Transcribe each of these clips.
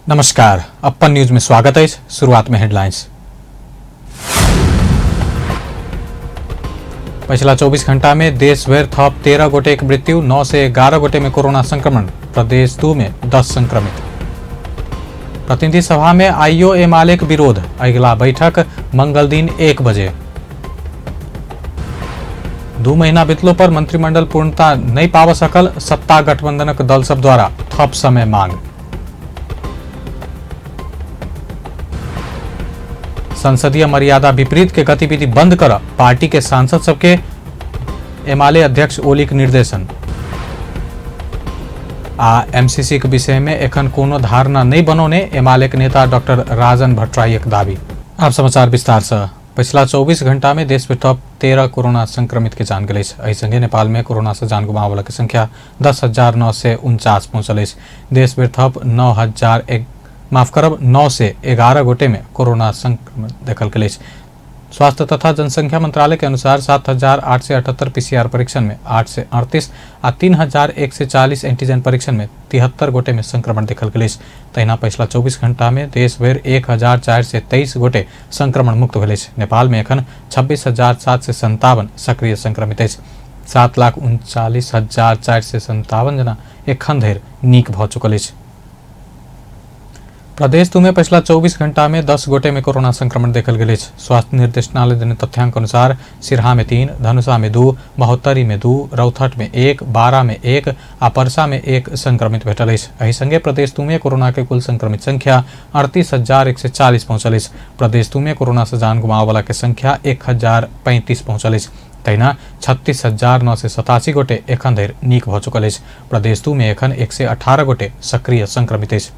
नमस्कार, अप्पन न्यूज में स्वागत है। शुरुआत में हेडलाइंस। पिछला 24 घंटा में देश भर थप 13 गोटे के मृत्यु, 9 से 11 गोटे में कोरोना संक्रमण, प्रदेश 2 में 10 संक्रमित। प्रतिनिधि सभा में आईओ एमाले के विरोध, अगिला बैठक मंगल दिन 1 बजे। 2 महीना बितलो पर मंत्रिमंडल पूर्णता नहीं पाव सकल, सत्ता गठबंधनक दल सब द्वारा थप समय मांग। संसदीय मर्यादा विपरीत के गतिविधि बंद कर पार्टी के सांसद सबके एमाले अध्यक्ष ओली के निर्देशन। आ एमसीसी के विषय में एखन कोनो धारणा नहीं बनौने एमाले के नेता डॉक्टर राजन भट्टराई के दावी। आप समाचार विस्तार से। पिछला 24 घंटा में देश में थप 13 कोरोना संक्रमित के जान गेल अछि। एहि संगे नेपाल में कोरोना से जान गुमावला के संख्या 10,949 पहुंचल अछि। देश में थप 9 से 11 गोटे में कोरोना संक्रमण देखल गेल अछि। स्वास्थ्य तथा जनसंख्या मंत्रालय के अनुसार 7,878 पीसीआर परीक्षण में 838 आ 3,140 एंटीजन परीक्षण में 73 गोटे में संक्रमण देखल गेल अछि। तहिना पिछला 24 घंटा में देश भरि 1,423 गोटे संक्रमण मुक्त भेल अछि। नेपाल में एखन 26,757 सक्रिय संक्रमित अछि। 7,39,457 जना एखन धरि नीक भऽ चुकल अछि। प्रदेश 2 में पिछला 24 घंटा में 10 गोटे में कोरोना संक्रमण देखल गेल अछि। स्वास्थ्य निर्देशनालय देने तथ्यांक अनुसार सिरहा में 3, धनुषा में 2, महोत्तरी में 2, रौथट में 1, बारा में 1 आ परसा में 1 संक्रमित भेटल अछि। एहि संगे प्रदेश 2 में कोरोना के कुल संक्रमित संख्या 38,140 पहुंचल अछि। प्रदेश 2 में कोरोना से जान गुमावला के संख्या 1,035 पहुंचल अछि। तहिना 36,987 गोटे एखन धरि नीक भऽ चुकल अछि। प्रदेश 2 में एखन 118 गोटे सक्रिय संक्रमित अछि।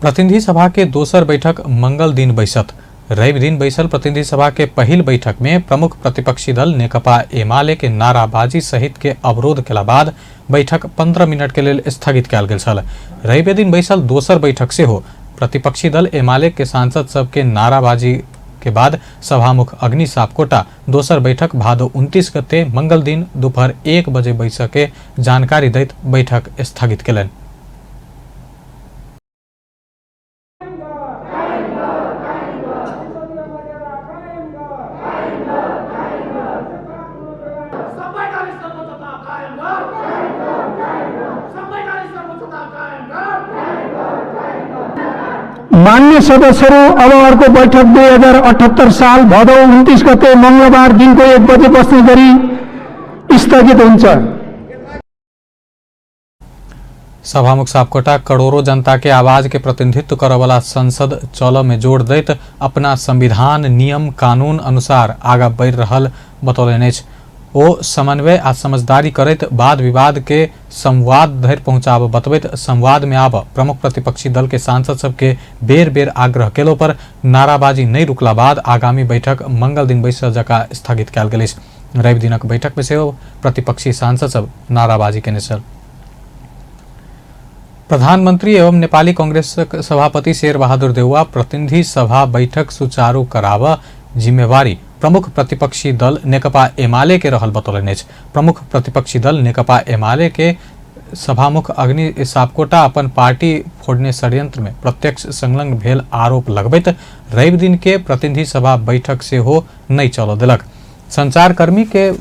प्रतिनिधि सभा के दोसर बैठक मंगल दिन बैसत। रवि दिन बैसल प्रतिनिधि सभा के पहिल बैठक में प्रमुख प्रतिपक्षी दल नेकपा एमाले के नाराबाजी सहित के अवरोध केला बाद बैठक 15 मिनट के लेल स्थगित कयल गेल छल। रवि दिन बैसल दोसर बैठक सेहो प्रतिपक्षी दल एमाले के सांसद सबके नाराबाजी के बाद सभामुख अग्नि सापकोटा दोसर बैठक भादो 29 गते मंगल दिन दोपहर 1 बजे बैसक के जानकारी दैत बैठक स्थगित केलनि। मान्य सदस्यहरू, अब अर्को बैठक 2078 साल भदौ 29 गते मंगलबार दिनको 1 बजे बस्ने गरी स्थगित हुन्छ। सभामुख सापकोटा करोड़ों जनता के आवाज के प्रतिनिधित्व करवाला संसद चल में जोड़ दैत अपना संविधान नियम कानून अनुसार आगा बढ़ि रहल बतौलनि अछि। ओ समन्वय आ समझदारी करैत वाद विवाद के संवाद धरि पहुंचाब बतबैत संवाद में आब प्रमुख प्रतिपक्षी दल के सांसद सबके बेर बेर आग्रह केलो पर नाराबाजी नहीं रुकला बाद आगामी बैठक मंगल दिन बैसल जका स्थगित कयल गेल अछि। रवि दिनक बैठक में सेहो प्रतिपक्षी सांसद सब नाराबाजी केने छल। प्रधानमंत्री एवं नेपाली कांग्रेस सभापति शेर बहादुर देउवा प्रतिनिधि सभा बैठक सुचारू कराब जिम्मेवारी प्रमुख प्रतिपक्षी दल नेकपा एमाले के रहल बतौलनि अछि। प्रमुख प्रतिपक्षी दल नेकपा एमाले के सभामुख अग्नि सापकोटा अपन पार्टी फोड़ने षड्यंत्र में प्रत्यक्ष संलग्न भेल आरोप लगबैत रवि दिन के प्रतिनिधि सभा बैठक सेहो नहीं चल देलक। संचारकर्मी के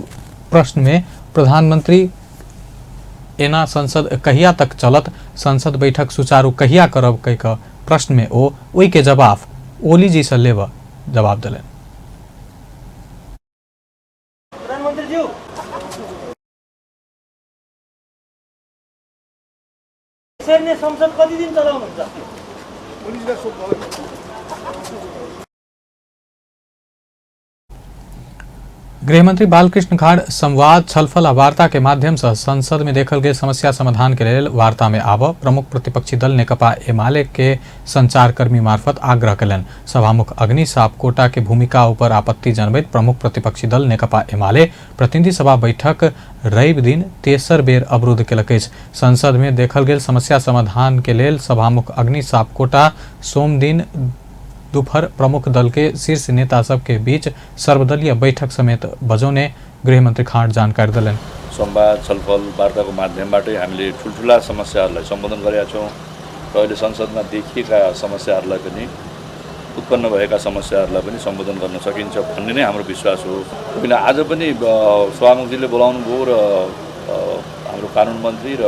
प्रश्न में प्रधानमंत्री एना संसद कहिया तक चलत, संसद बैठक सुचारू कहिया करब कहि कऽ प्रश्न में ओ ओहि के जवाब ओली जी से लेब जवाब देलनि। संसद कति दिन चलाउनुहुन्छ? गृहमंत्री बालकृष्ण खाड़ संवाद छलफल आ वार्ता के माध्यम से संसद में देखल गेल समस्या समाधान के लेल वार्ता में आब प्रमुख प्रतिपक्षी दल नेकपा एमाले के संचारकर्मी मार्फत आग्रह केलनि। सभामुख अग्नि सापकोटा के भूमिका ऊपर आपत्ति जनबैत प्रमुख प्रतिपक्षी दल नेकपा एमाले प्रतिनिधि सभा बैठक रवि दिन तेसर बेर अवरुद्ध केलक अछि। संसद में देखल गेल समस्या समाधान के लेल सभामुख अग्नि सापकोटा सोमदिन दोपहर प्रमुख दल के शीर्ष नेता सबके बीच सर्वदलीय बैठक समेत बजौने गृहमंत्री खाँड जानकारी दिलनि। संवाद छलफल वार्ताको माध्यमबाटै हामीले ठुल्ठुला समस्याहरूलाई सम्बोधन गरेका छौँ। र अहिले संसदमा देखिएका समस्याहरूलाई पनि, उत्पन्न भएका समस्याहरूलाई पनि सम्बोधन गर्न सकिन्छ भन्ने नै हाम्रो विश्वास हो। किन आज पनि सभामुखजीले बोलाउनु भयो र हाम्रो कानुन मन्त्री र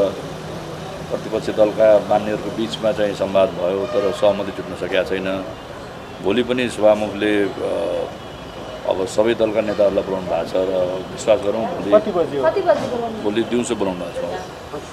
प्रतिपक्षी दलका मान्यहरूको बिचमा चाहिँ संवाद भयो, तर सहमति जुट्न सकेका छैन। भोलि पनि सभामुखले अब सबै दलका नेताहरूलाई बोलाउनु भएको छ र विश्वास गरौँ भोलि दिउँसो बोलाउनु भएको छ।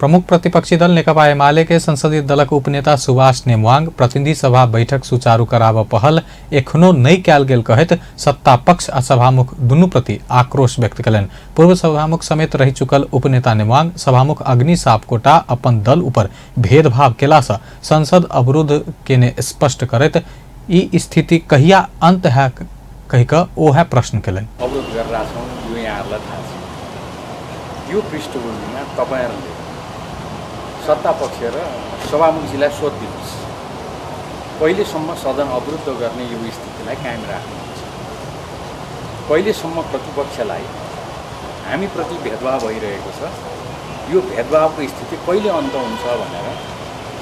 प्रमुख प्रतिपक्षी दल नेकपा एमाले के संसदीय दलक उपनेता सुभाष नेमवाङ प्रतिनिधि सभा बैठक सुचारू कराब पहल एखनो नहि कयल गेल कहैत सत्ता पक्ष आ सभामुख दुनू प्रति आक्रोश व्यक्त कयलनि। पूर्व सभामुख समेत रहि चुकल उपनेता नेमवाङ सभामुख अग्नि सापकोटा अपन दल ऊपर भेदभाव केलासँ संसद अवरुद्ध केने स्पष्ट करैत ई स्थिति कहिया अंत है कहि कऽ ओ है प्रश्न कयलनि। अवरोध गरिरहेका छौँ, यो यहाँहरूलाई थाहा छ। यो पृष्ठभूमिमा तपाईँहरूले सत्ता पक्ष र सभामुखजीलाई सोधिदिनुहोस्, कहिलेसम्म सदन अवरुद्ध गर्ने यो स्थितिलाई कायम राख्नुहुन्छ, कहिलेसम्म प्रतिपक्षलाई हामीप्रति भेदभाव भइरहेको छ, यो भेदभावको स्थिति कहिले अन्त हुन्छ भनेर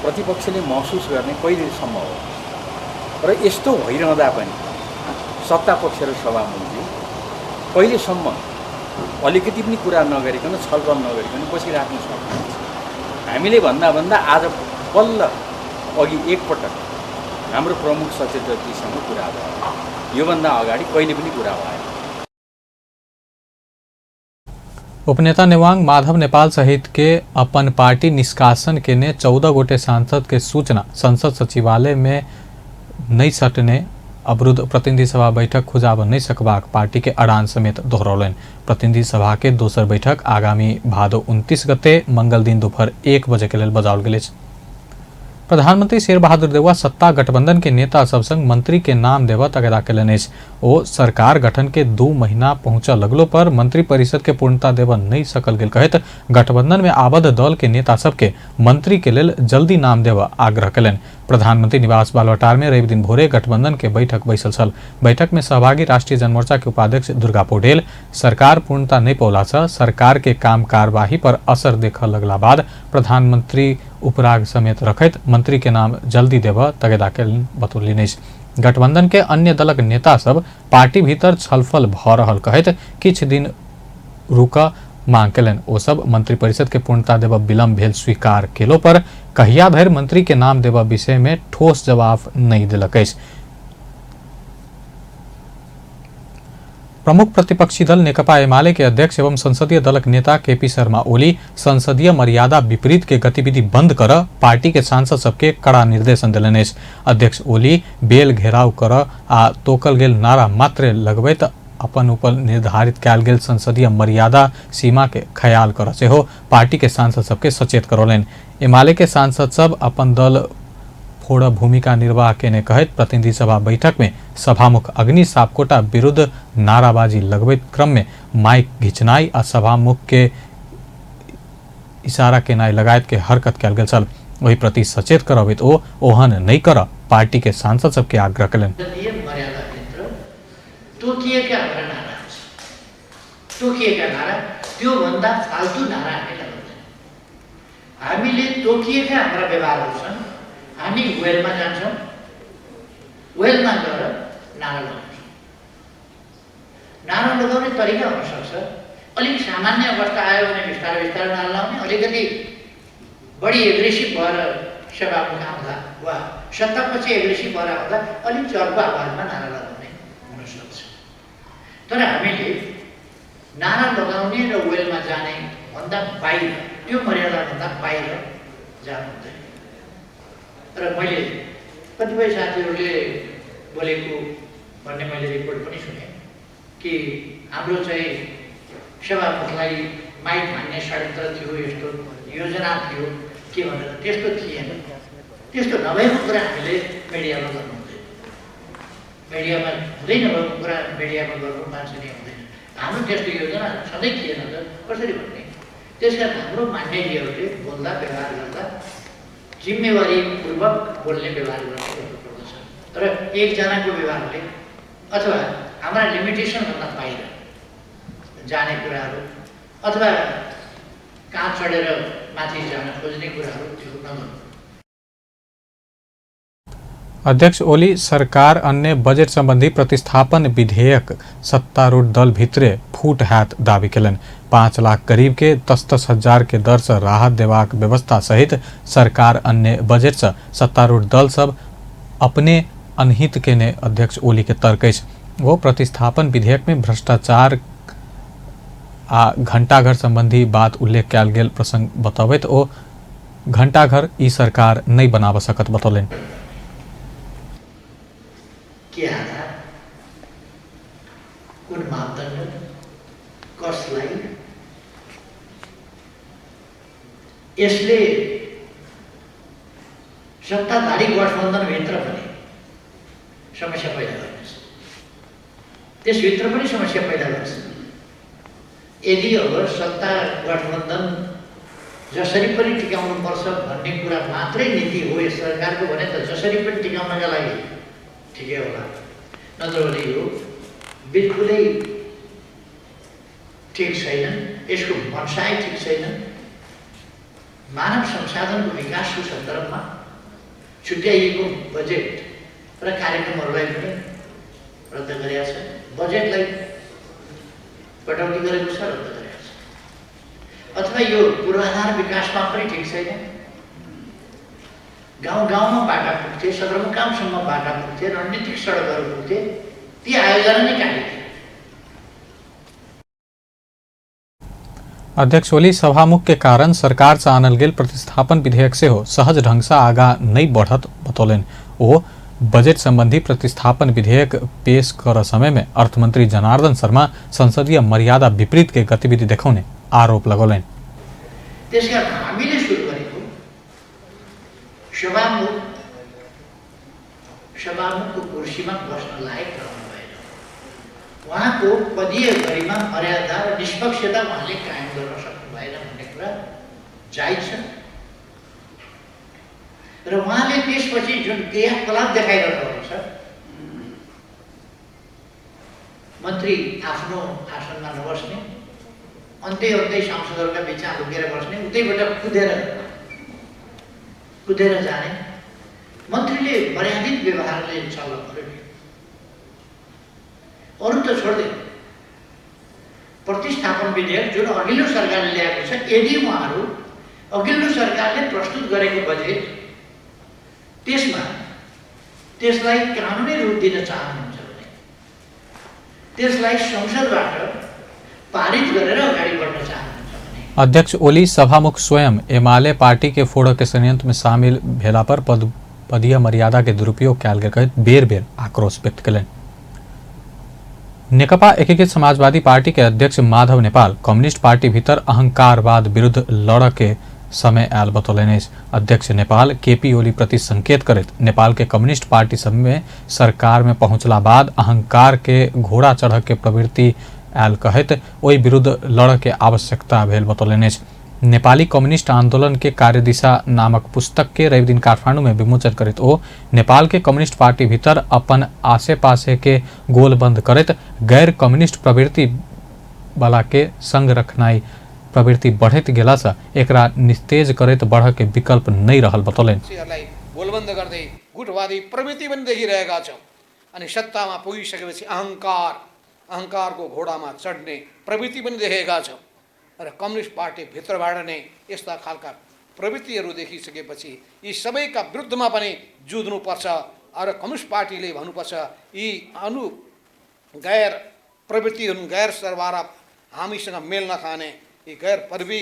प्रतिपक्षले महसुस गर्ने कहिलेसम्म हो? र यस्तो भइरहँदा पनि सत्ता पक्ष र सभामुखजी कहिलेसम्म अलिकति पनि कुरा नगरिकन, छलफल नगरिकन बसिराख्नु सक्नुहुन्छ? हामीले भन्दा भन्दा आज बल्ल अघि एकपटक हाम्रो प्रमुख सचेतकजीसँग कुरा भयो, योभन्दा अगाडि कहिले पनि कुरा भएन। उपनेता नेवांग माधव नेपाल सहित के अपन पार्टी निष्कासन केने 14 गोटे सांसद के सूचना संसद सचिवालय में नहीं सटने अवरुद्ध प्रतिनिधि सभा बैठक खुजाब नहीं सकबाक पार्टी के अड़ान समेत दोहरौलनि। प्रतिनिधि सभा के दोसर बैठक आगामी भादो 29 गते मंगल दिन दोपहर 1 बजे के लेल बजाओल गेल अछि। प्रधानमंत्री शेरबहादुर देउवा सत्ता गठबंधन के नेता सब संग मंत्री के नाम देबऽ तगेदा कयलनि अछि। ओ सरकार गठन के 2 महीना पहुंचऽ लगलो पर मंत्री परिषद के पूर्णता देबऽ नहीं सकल गेल कहैत गठबंधन में आबद्ध दल के नेता सबके मंत्री के लेल जल्दी नाम देबऽ आग्रह कयलनि। प्रधानमंत्री निवास बालवाटार में रवि दिन भोरे गठबंधन के बैठक बैसल छल। बैठक में सहभागी राष्ट्रीय जनमोर्चा के उपाध्यक्ष दुर्गा पौडेल सरकार पूर्णता नहीं पौला से सरकार के काम कार्यवाही पर असर देखऽ लगला बाद प्रधानमंत्री उपराग समेत रखैत मंत्री के नाम जल्दी देबऽ तगेदा कयलनि बतौलनि अछि। गठबंधन के अन्य दलक नेता सब पार्टी भीतर छलफल भऽ रहल कहैत किछु दिन रुकऽ मांग कयलनि। ओ सब मंत्रिपरिषद के पूर्णता देबऽ विलम्ब भेल स्वीकार केलो पर कहिया धरि मंत्री के नाम देबऽ विषय में ठोस जवाब नहीं देलक अछि। प्रमुख प्रतिपक्षी दल नेकपा एमाले के अध्यक्ष एवं संसदीय दलक नेता केपी शर्मा ओली संसदीय मर्यादा विपरीत के गतिविधि बंद कर पार्टी के सांसद सबके कड़ा निर्देशन देलनि अछि। अध्यक्ष ओली बेल घेराव कर आ तोकल गेल नारा मात्र लगबैत अपन ऊपर निर्धारित कयल गेल संसदीय मर्यादा सीमा के ख्याल कर सेहो पार्टी के सांसद सबके सचेत करौलनि। एमाले के सांसद सब अपन दल फोड़ भूमिका निर्वाह केने कहैत प्रतिनिधि सभा बैठक में सभामुख अग्नि सापकोटा विरुद्ध नाराबाजी लगबैत क्रम में माइक घिचनाई आ सभामुख के इशारा केनाई लगायत के हरकत कयल गेल छल। ओहि प्रति सचेत करबैत ओ ओहन नहि कर पार्टी के सांसद सबके आग्रह कयलनि। तोकिएका हाम्रा नारा, तोकिएका नारा त्योभन्दा फाल्तु नारा हामी लगाउँदैनौँ। हामीले तोकिएका हाम्रा व्यवहारहरू छन्। हामी वेलमा जान्छौँ, वेलमा गएर नारा लगाउँछौँ। नारा लगाउने तरिका हुनसक्छ। अलिक सामान्य अवस्था आयो भने बिस्तारै बिस्तारै नारा लगाउने, अलिकति बढी एग्रेसिभ भएर सभामुख आउँदा वा सत्तापछि एग्रेसिभ भएर आउँदा अलिक चर्को आवाजमा नारा लगाउने हुनसक्छ। तर हामीले नारा लगाउने र वेलमा जाने भन्दा बाहिर, त्यो मर्यादाभन्दा बाहिर जानु हुँदैन। र मैले कतिपय साथीहरूले बोलेको भन्ने मैले रिपोर्ट पनि सुने कि हाम्रो चाहिँ सभामुखलाई माइक हान्ने षड्यन्त्र थियो, यस्तो योजना थियो के भनेर। त्यस्तो थिएन। त्यस्तो नभएको कुरा हामीले मिडियामा गर्नु हुँदैन। मिडियामा हुँदै नभएको कुरा मिडियामा गर्नु वाञ्छनीय हुँदैन। हाम्रो त्यस्तो योजना सधैँ थिएन त कसरी भन्ने। त्यसकारण हाम्रो मान्यजीहरूले बोल्दा व्यवहार गर्दा जिम्मेवारीपूर्वक बोल्ने व्यवहार गर्नुपर्दछ र एकजनाको व्यवहारले अथवा हाम्रा लिमिटेसनभन्दा बाहिर जाने कुराहरू अथवा कहाँ चढेर माथि जान खोज्ने कुराहरू त्यो नगर्नु। अध्यक्ष ओली सरकार अन्य बजेट संबंधी प्रतिस्थापन विधेयक सत्तारूढ़ दल भितरे फूट हैत दावी केलनि। 5 लाख गरीब के 10-10 हजार के दर से राहत देबाक व्यवस्था सहित सरकार अन्य बजट से सत्तारूढ़ दल सब अपने अनहित केने अध्यक्ष ओली के तर्क अछि। वो प्रतिस्थापन विधेयक में भ्रष्टाचार आ घंटाघर संबंधी बात उल्लेख कयल गेल प्रसंग बतबैत ओ घंटाघर ई सरकार नहि बनाब सकत बतौलनि। के आधार, कुन मापदण्ड, कसलाई, यसले सत्ताधारी गठबन्धनभित्र पनि समस्या पैदा गर्नेछ, त्यसभित्र पनि समस्या पैदा गर्छ। यदि अब सत्ता गठबन्धन जसरी पनि टिकाउनुपर्छ भन्ने कुरा मात्रै नीति हो यस सरकारको भने त जसरी पनि टिकाउनका लागि ठिकै होला, नत्र भने यो बिल्कुलै ठिक छैन, यसको मनसाय ठिक छैन। मानव संसाधनको विकासको सन्दर्भमा छुट्याइएको बजेट र कार्यक्रमहरूलाई पनि रद्द गरेका छ, बजेटलाई कटौती गरेको छ, रद्द गरेको छ। अथवा यो पूर्वाधार विकासमा पनि ठिक छैन। गाउँ गाउँमा बाटा पुग्थे, सदरमुकामसम्म बाटा पुग्थे, रणनीतिक सडकहरू पुग्थे, ती आयोजना नै काटिथे। अध्यक्ष ओली सभामुख के कारण सरकार से आनल गेल प्रतिस्थापन विधेयक सेहो सहज ढंग से आगा नहि बढ़त बतौलनि। ओ बजट संबंधी प्रतिस्थापन विधेयक पेश कर समय में अर्थमंत्री जनार्दन शर्मा संसदीय मर्यादा विपरीत के गतिविधि देखौने आरोप लगौलनि। त्यसकारण हामीले सुरु गरेको सभामुखको कुर्सीमा बस्न लायक रहनु भएन। उहाँको पदीय गरिमा, मर्यादा र निष्पक्षता उहाँले कायम गर्न सक्नु भएन भन्ने कुरा जायज छ। र उहाँले त्यसपछि जुन क्रियाकलाप देखाइरहनु भएको छ, मन्त्री आफ्नो आसनमा नबस्ने, अन्त्य अन्त्य सांसदहरूका बिचमा लुकेर बस्ने, उतैबाट कुदेर जाने, मन्त्रीले मर्यादित व्यवहारले चल्न पर्यो नि। अरू त छोड्दै प्रतिस्थापन विधेयक जुन अघिल्लो सरकारले ल्याएको छ, यदि उहाँहरू अघिल्लो सरकारले प्रस्तुत गरेको बजेट त्यसमा त्यसलाई कानुनी रूप दिन चाहनुहुन्छ भने त्यसलाई संसदबाट पारित गरेर अगाडि बढ्न चाहनुहुन्छ भने। अध्यक्ष ओली सभामुख स्वयं एमाले पार्टी के फोड़क के षड्यंत्र में शामिल भेला पर पदीय मर्यादा के दुरुपयोग कयल गेल कहैत बेर बेर आक्रोश व्यक्त कयलनि। नेकपा एकीकृत समाजवादी पार्टी के अध्यक्ष माधव नेपाल कम्युनिस्ट पार्टी भीतर अहंकारवाद विरुद्ध लड़ के समय आयल बतौलनि अछि। अध्यक्ष नेपाल केपी ओली प्रति संकेत करैत नेपाल के कम्युनिस्ट पार्टी सब में सरकार में पहुंचला बाद अहंकार के घोड़ा चढ़ के प्रवृत्ति आयल कहैत ओहि विरुद्ध लड़ के आवश्यकता भेल बतौलनि अछि। नेपाली कम्युनिस्ट आंदोलन के कार्यदिशा नामक पुस्तक के रवि दिन काठमांडू में विमोचन करैत ओ नेपाल के कम्युनिस्ट पार्टी भीतर अपन आसे पासे के गोलबंद करैत गैर कम्युनिस्ट प्रवृत्ति वाला के संग रखनाई प्रवृत्ति बढ़ैत गेला से एकरा निस्तेज करैत बढ़ के विकल्प नहीं रहल बतौलनि। गोलबन्द गर्दै गुटवादी प्रवृत्ति पनि देखिरहेका छौँ। अनि सत्तामा पुगिसकेपछि अहंकारको घोडामा चढ्ने प्रवृत्ति पनि देखेका छौँ र कम्युनिस्ट पार्टी भित्रबाट नै यस्ता खालका प्रवृत्तिहरू देखिसकेपछि यी सबैका विरुद्धमा पनि जुझ्नुपर्छ र कम्युनिस्ट पार्टीले भन्नुपर्छ यी अनु गैर प्रवृत्ति हुन्, गैर सरवारा हामीसँग मेल नखाने यी गैर पर्वी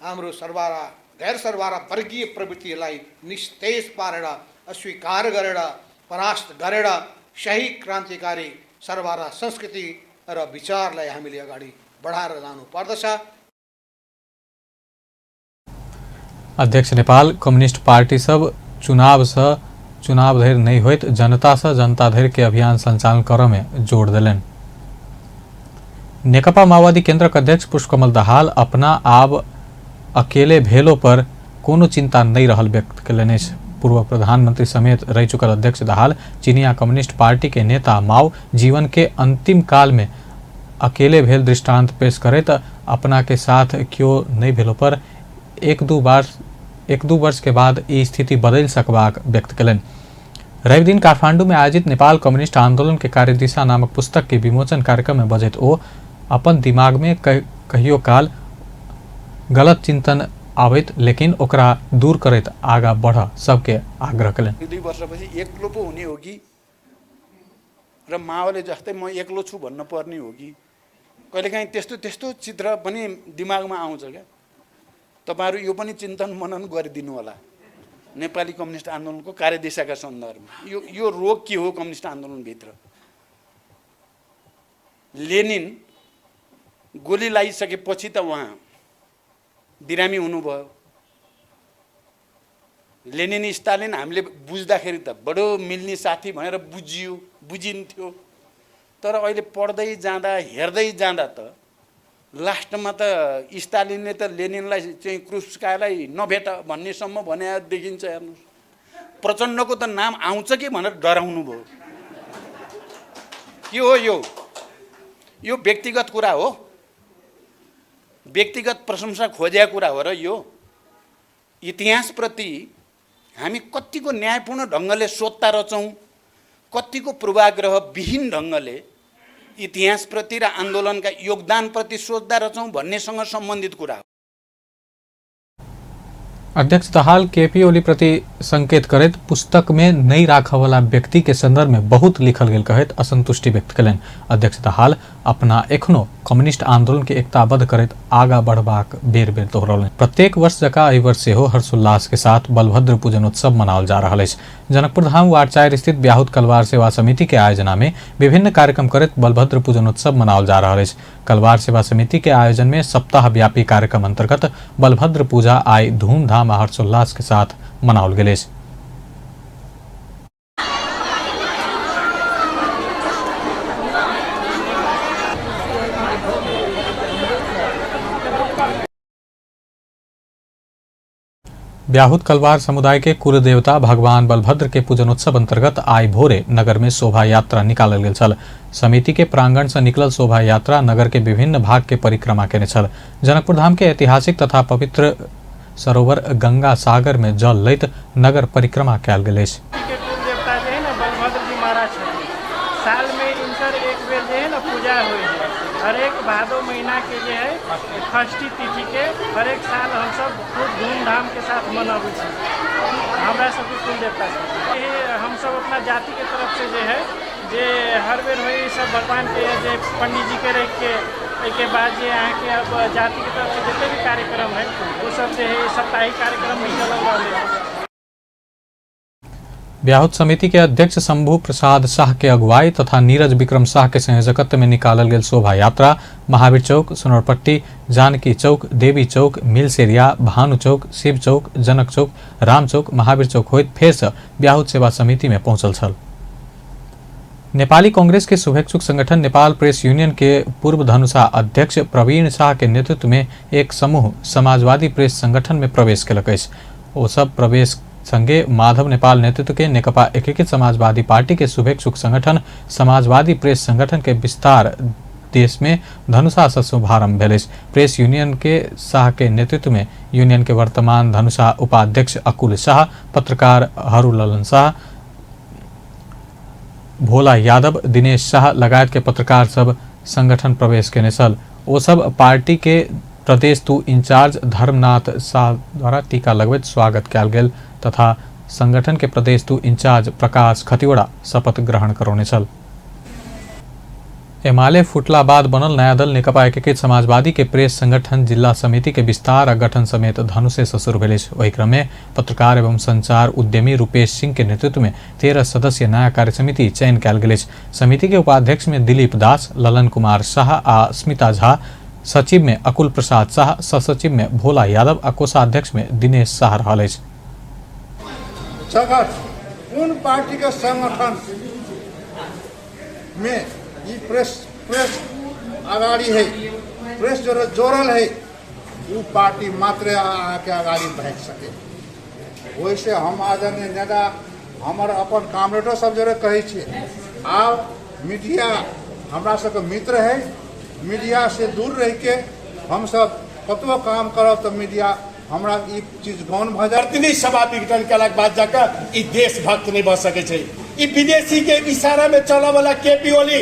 हाम्रो सरवारा गैर सरवारा वर्गीय प्रवृत्तिलाई निस्तेज पारेर अस्वीकार गरेर परास्त गरेर सही क्रान्तिकारी सरवारा संस्कृति र विचारलाई हामीले अगाडि बढाएर लानु पर्दछ। अध्यक्ष नेपाल कम्युनिस्ट पार्टी सब चुनाव से चुनाव धरि नहीं होइत जनता से जनता धरि के अभियान संचालन करऽ में जोर देलनि। नेकपा माओवादी केंद्रक अध्यक्ष पुष्पकमल दाहाल अपना आब अकेले भेलो पर कोनो चिंता नहीं रहल व्यक्त कयलनि अछि। पूर्व प्रधानमंत्री समेत रहि चुकल अध्यक्ष दाहाल चीनिया कम्युनिस्ट पार्टी के नेता माओ जीवन के अंतिम काल में अकेले भेल दृष्टांत पेश करैत अपना के साथ क्यों नहीं भेलो पर एक दू वर्ष के बाद ई स्थिति बदलि सकबाक व्यक्त कयलनि। रवि दिन काठमांडू में आयोजित नेपाल कम्युनिस्ट आंदोलन के कार्यदिशा नामक पुस्तक के विमोचन कार्यक्रम में बजैत ओ अपन दिमाग में कहियो काल गलत चिंतन आबैत लेकिन ओकरा दूर करैत आगा बढ़ सबके आग्रह कयलनि। 2 वर्षपछि एक्लो पो हुने हो कि र माओले जस्तै म एक्लो छु भन्न पर्ने हो कि, कहिलेकाहीँ त्यस्तो त्यस्तो चित्र पनि दिमागमा आउँछ क्या। तपाईहरू यो पनि चिन्तन मनन गरिदिनु होला नेपाली कम्युनिस्ट आन्दोलनको कार्यदिशाका सन्दर्भमा। यो यो रोग के हो कम्युनिस्ट आन्दोलनभित्र? लेनिन गोली लगाइसकेपछि त उहाँ बिरामी हुनुभयो। लेनिन स्टालिन हामीले बुझ्दाखेरि त बडो मिल्ने साथी भनेर बुझिन्थ्यो, तर अहिले पढ्दै जाँदा हेर्दै जाँदा त लास्टमा त स्टालिनले त लेनिनलाई चाहिँ क्रुस्कालाई नभेट भन्नेसम्म भने देखिन्छ। हेर्नुहोस्, प्रचण्डको त नाम आउँछ कि भनेर डराउनु भयो। के हो यो? यो व्यक्तिगत कुरा हो, व्यक्तिगत प्रशंसा खोजेको कुरा हो र यो इतिहासप्रति हामी कतिको न्यायपूर्ण ढङ्गले सोध्दा रहेछौँ, कतिको पूर्वाग्रह विहीन ढङ्गले इतिहासप्रति र आन्दोलनका योगदानप्रति सोच्दा रहेछौँ भन्नेसँग सम्बन्धित कुरा हो। अध्यक्ष दाहाल केपी ओली प्रति संकेत करैत पुस्तक में नहीं राखऽवला व्यक्ति के संदर्भ में बहुत लिखल गेल कहैत असंतुष्टि व्यक्त कयलनि। अध्यक्ष दाहाल अपना एखनो कम्युनिस्ट आंदोलन के एकताबद्ध करैत आगा बढ़बाक बेर बेर दोहरौलनि। प्रत्येक वर्ष जकाँ एहि वर्ष सेहो हर्षोल्लास के साथ बलभद्र पूजन उत्सव मनाओल जा रहल अछि। जनकपुर धाम वार्ड 4 स्थित ब्याहुत कलवार सेवा समिति के आयोजना में विभिन्न कार्यक्रम करैत बलभद्र पूजन उत्सव मनाओल जा रहल अछि। कलवार सेवा समिति के आयोजन में सप्ताह व्यापी कार्यक्रम अंतर्गत बलभद्र पूजा आइ धूमधाम आ हर्षोल्लास के साथ मनाओल गेल अछि। ब्याहुत कलवार समुदाय के कुल देवता भगवान बलभद्र के पूजनोत्सव अंतर्गत आइ भोरे नगर में शोभा यात्रा निकालल गेल छल। समिति के प्रांगण से निकलल शोभा यात्रा नगर के विभिन्न भाग के परिक्रमा केने छल। जनकपुर धाम के ऐतिहासिक तथा पवित्र सरोवर गंगा सागर में जल लैत नगर परिक्रमा कयल गेल अछि। कुल देवता जे है ना बलभद्र जी महाराज साल में इनकर एक बेर जे है ना पूजा होइ है। हरेक भादो महीना के जे है षष्ठी तिथि के हरेक साल हम सब खूब धूमधाम के साथ मनबै छी। हमरा सबके कुल देवता छथिन। हम सब अपना जाति के तरफ से जे है जे हर बेर होइ सब भगवान के जे पंडित जी के रख के एहिके बाद जे अहाँके अब जाति के तरफ से जते भी कार्यक्रम है वो सब जे है साप्ताहिक कार्यक्रम भी चलल रहलै। ब्याहुत समिति के अध्यक्ष शंभू प्रसाद शाह के अगुवाई तथा नीरज विक्रम शाह के संयोजकत्व में निकालल गेल शोभा यात्रा महावीर चौक, सोनरपट्टी, जानकी चौक, देवी चौक, मिलसेरिया, भानु चौक, शिव चौक, जनक चौक, राम चौक, महावीर चौक होइत फेर से ब्याहुत सेवा समिति में पहुंचल छल। नेपाली कांग्रेस के शुभेच्छुक संगठन नेपाल प्रेस यूनियन के पूर्व धनुषा अध्यक्ष प्रवीण शाह के नेतृत्व में एक समूह समाजवादी प्रेस संगठन में प्रवेश केलक अछि। ओ सब प्रवेश संगे माधव नेपाल नेतृत्व के नेकपा एकीकृत समाजवादी पार्टी के शुभेच्छुक संगठन समाजवादी प्रेस संगठन के विस्तार देश में धनुषा से शुभारंभ भेल अछि। प्रेस यूनियन के शाह के नेतृत्व में यूनियन के वर्तमान धनुषा उपाध्यक्ष अकुल शाह, पत्रकार हरूललन शाह, भोला यादव, दिनेश शाह लगायत के पत्रकार सब संगठन प्रवेश केने छल। ओ सब पार्टी के प्रदेश 2 इंचार्ज धर्मनाथ शाह द्वारा टीका लगबैत स्वागत कयल गेल तथा संगठन के प्रदेश 2 इंचार्ज प्रकाश खतिवड़ा शपथ ग्रहण करौने छल। एमाले फुटला बाद बनल नया दल नेकपा एकीकृत समाजवादी के प्रेस संगठन जिला समिति के विस्तार आ गठन समेत धनुषे से शुरू भेल अछि। ओहि क्रम में पत्रकार एवं संचार उद्यमी रूपेश सिंह के नेतृत्व में 13 सदस्यीय नया कार्य समिति चयन कयल गेल अछि। समिति के उपाध्यक्ष में दिलीप दास, ललन कुमार शाह आ स्मिता झा, सचिव में अकुल प्रसाद शाह, सचिव में भोला यादव आ कोषाध्यक्ष में दिनेश शाह रहल अछि। कोन पार्टी के संगठन में ई प्रेस अगाड़ी है, प्रेस जोड़ल है, वो पार्टी मात्र अहाँके अगाड़ी बढ़ि सके। ओहिसे हम आदरणीय नेता हमर अपन कामरेडो सब जोड़े कहै छियै, आब मीडिया हमरा सबके मित्र है, मीडिया से दूर रहिके हमसब कतबो काम करब तऽ मीडिया हमरा ई चीज गौण भऽ जायत। प्रतिनिधि सभा विघटन केलाके बाद जाकऽ ई देशभक्त नहि भऽ सकै छै। ई विदेशी के इशारा में चलऽ वाला केपी ओली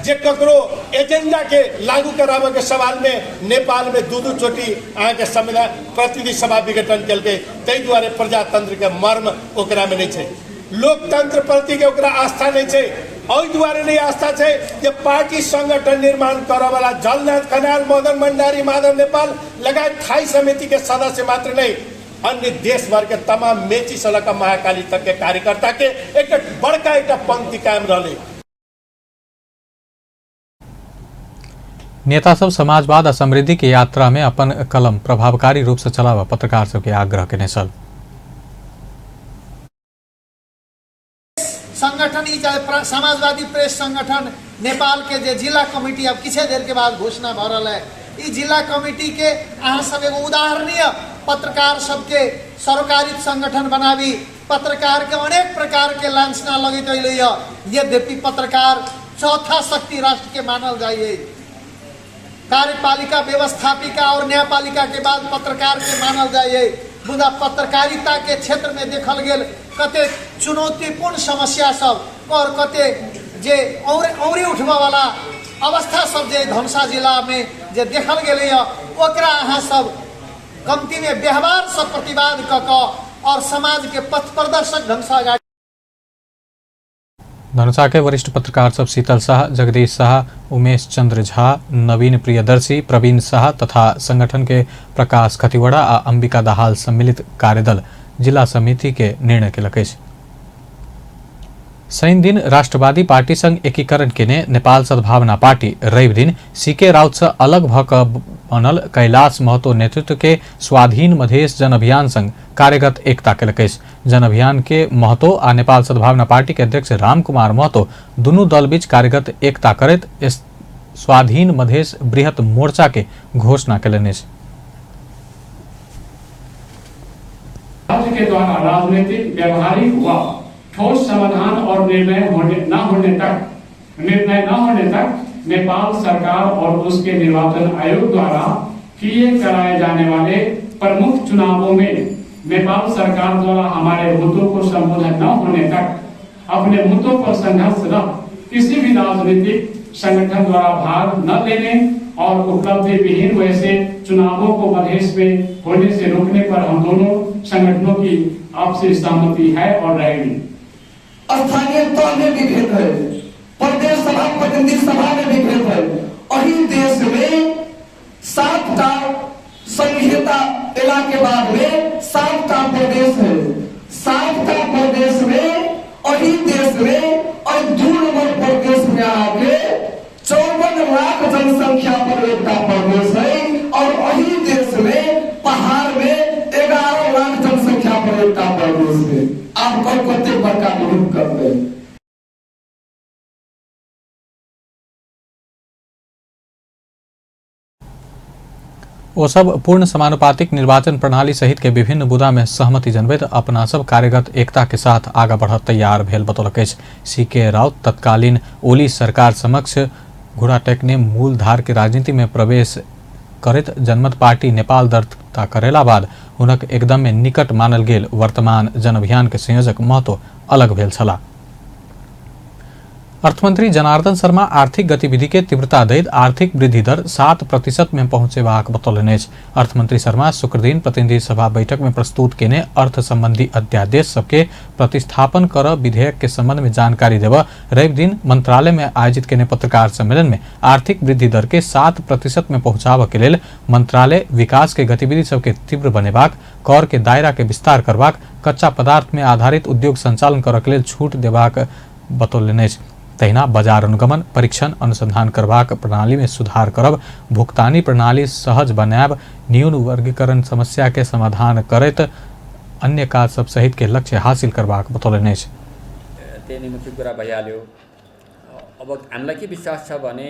जे ककरो एजेंडा के लागू कराबऽ के सवाल में नेपाल में दू दू चोटी अहाँके संविधान प्रतिनिधि सभा विघटन केलकै। ताहि दुआरे प्रजातंत्र के मर्म ओकरा में नहीं छै, लोकतंत्र प्रति के ओकरा आस्था नहीं छै। एहि दुआरे नहीं आस्था छै जे पार्टी संगठन निर्माण करऽ वाला झलनाथ खनाल, मदन भण्डारी, माधव नेपाल लगायत थाई समिति के सदस्य मात्र नहीं, अन्य देश भर के तमाम मेची से लऽ कऽ महाकाली तक के कार्यकर्ता के एक बड़का एक पंक्ति कायम रहलै। नेता सब समाजवाद आ समृद्धि के यात्रा में अपन कलम प्रभावकारी रूप से चलावा पत्रकार सबके आग्रह केने छल। संगठन ई चाहे समाजवादी प्रेस संगठन नेपाल के जे जिला कमिटी अब किछे देर के बाद घोषणा भऽ रहल है, ई जिला कमिटी के अहाँ सब एगो उदाहरणीय पत्रकार सबके सरोकारित संगठन बनाबी। पत्रकार के अनेक प्रकार के लांछना लगैत अयलै है, यद्यपि पत्रकार चौथा शक्ति राष्ट्र के मानल जाइए। कार्यपालिका, व्यवस्थापिका और न्यायपालिका के बाद पत्रकार के मानल जाइए। मुदा पत्रकारिता के क्षेत्र में देखल गेल कते चुनौतीपूर्ण समस्या सब और कते जे औरी उठबऽ वाला अवस्था सब जे धनुषा जिला में जे देखल गेलैए, ओकरा अहाँ सब कमती में व्यवहार सब प्रतिवाद कऽ कऽ और समाज के पथ प्रदर्शक ढंग से अगाडि। धनुषा के वरिष्ठ पत्रकार सब शीतल शाह, जगदीश शाह, उमेश चंद्र झा, नवीन प्रियदर्शी, प्रवीण शाह तथा संगठन के प्रकाश खतिवड़ा आ अंबिका दाहाल सम्मिलित कार्यदल जिला समिति के निर्णय केलक अछि। शनि दिन राष्ट्रवादी पार्टी संग एकीकरण केने नेपाल सद्भावना पार्टी रवि दिन सीके राउत से अलग भऽ कऽ बनल कैलाश महतो नेतृत्व के स्वाधीन मधेश जन अभियान संग कार्यगत एकता केलक अछि। जन अभियान के महतो आ नेपाल सद्भावना पार्टी के अध्यक्ष रामकुमार महतो दुनू दल बीच कार्यगत एकता करैत स्वाधीन मधेश बृहत मोर्चा के घोषणा केलनि अछि। राज्य के द्वारा राजनीतिक, व्यवहारिक व ठोस समाधान और निर्णय न होने तक नेपाल सरकार और उसके निर्वाचन आयोग द्वारा किए कराए जाने वाले प्रमुख चुनावों में नेपाल सरकार द्वारा हमारे मुद्दों को संबोधन न होने तक अपने मुद्दों पर संघर्षरत किसी भी राजनीतिक संगठन द्वारा भाग न लेने और उपलब्धि विहीन वैसे चुनावों को मधेश में होने से रोकने पर हम दोनों संगठनों की आपसी सहमति है और रहेगी। स्थानीय तह में विभेद है, प्रदेश सभा प्रतिनिधि सभा में विभेद है। अही देश में 7टा संहिता एला के बाद में 7टा प्रदेश है। 7टा प्रदेश में अही देश में और 2 नंबर प्रदेश में आके 54 लाख जनसंख्या पर एकटा प्रदेश है और अही देश में पहाड़ में 11 लाख जनसंख्या पर एकटा प्रदेश है। आप कौन कते बड़का विरोध करते हैं। ओ सब पूर्ण समानुपातिक निर्वाचन प्रणाली सहित के विभिन्न मुद्दा में सहमति जनबैत अपना सब कार्यगत एकता के साथ आगा बढ़त तैयार भेल बतौलक अछि। सी के राउत तत्कालीन ओली सरकार समक्ष घोड़ा टेकने मूल धार के राजनीति में प्रवेश करैत जनमत पार्टी नेपाल दर्ता करेला बाद हुनक एकदम में निकट मानल गेल वर्तमान जन अभियान के संयोजक महतो अलग भेल छलाह। अर्थमंत्री जनार्दन शर्मा आर्थिक गतिविधि के तीव्रता दैत आर्थिक वृद्धि दर 7% में पहुंचेबाक बतौलनि अछि। अर्थमंत्री शर्मा शुक्रदिन प्रतिनिधि सभा बैठक में प्रस्तुत केने अर्थ संबंधी अध्यादेश सबके प्रतिस्थापन कर विधेयक के संबंध में जानकारी देव रवि दिन मंत्रालय में आयोजित केने पत्रकार सम्मेलन में आर्थिक वृद्धि दर के 7% में पहुंचाबऽ के लेल मंत्रालय विकास के गतिविधि सबके तीव्र बनेबाक, कर के दायरा के विस्तार करबाक, कच्चा पदार्थ में आधारित उद्योग संचालन करऽ के लेल छूट देबाक बतौलनि अछि। तहिना बाजार अनुगमन, परीक्षण, अनुसंधान करबाक प्रणाली में सुधार करब, भुगतानी प्रणाली सहज बनायब, न्यून वर्गीकरण समस्या के समाधान करैत अन्य काज सब सहित के लक्ष्य हासिल करबाक बतौलनि अछि। त्यही नै मुख्य कुरा भइहाल्यो। अब हामीलाई के विश्वास छ भने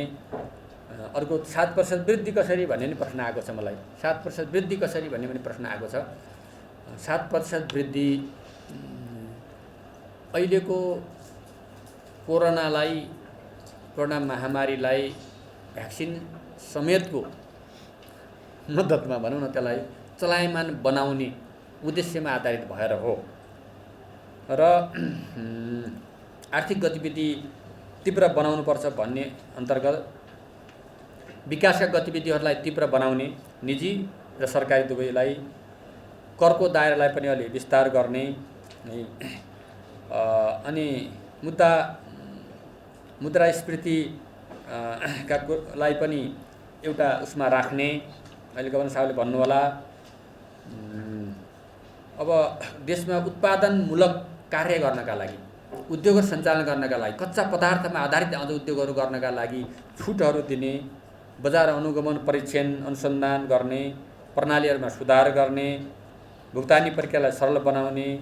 अर्को 7% वृद्धि कसरी भन्ने पनि प्रश्न आएको छ मलाई। 7% वृद्धि कसरी भन्ने पनि प्रश्न आएको छ। 7% वृद्धि अहिलेको कोरोना महामारीलाई भ्याक्सिन समेतको मद्दतमा भनौँ न त्यसलाई चलायमान बनाउने उद्देश्यमा आधारित भएर हो। र आर्थिक गतिविधि तीव्र बनाउनुपर्छ भन्ने अन्तर्गत विकासका गतिविधिहरूलाई तीव्र बनाउने, निजी र सरकारी दुवैलाई, करको दायरालाई पनि अलि विस्तार गर्ने, अनि मुद्रास्फीति का लाई पनि एउटा उसमा राख्ने, अहिले गभर्नर साहबले भन्नुहोला। अब देशमा उत्पादनमूलक कार्य गर्नका लागि, उद्योगहरू सञ्चालन गर्नका लागि, कच्चा पदार्थमा आधारित अझ उद्योगहरू गर्नका लागि छुटहरू दिने, बजार अनुगमन परीक्षण अनुसन्धान गर्ने, प्रणालीहरूमा सुधार गर्ने, भुक्तानी प्रक्रियालाई सरल बनाउने।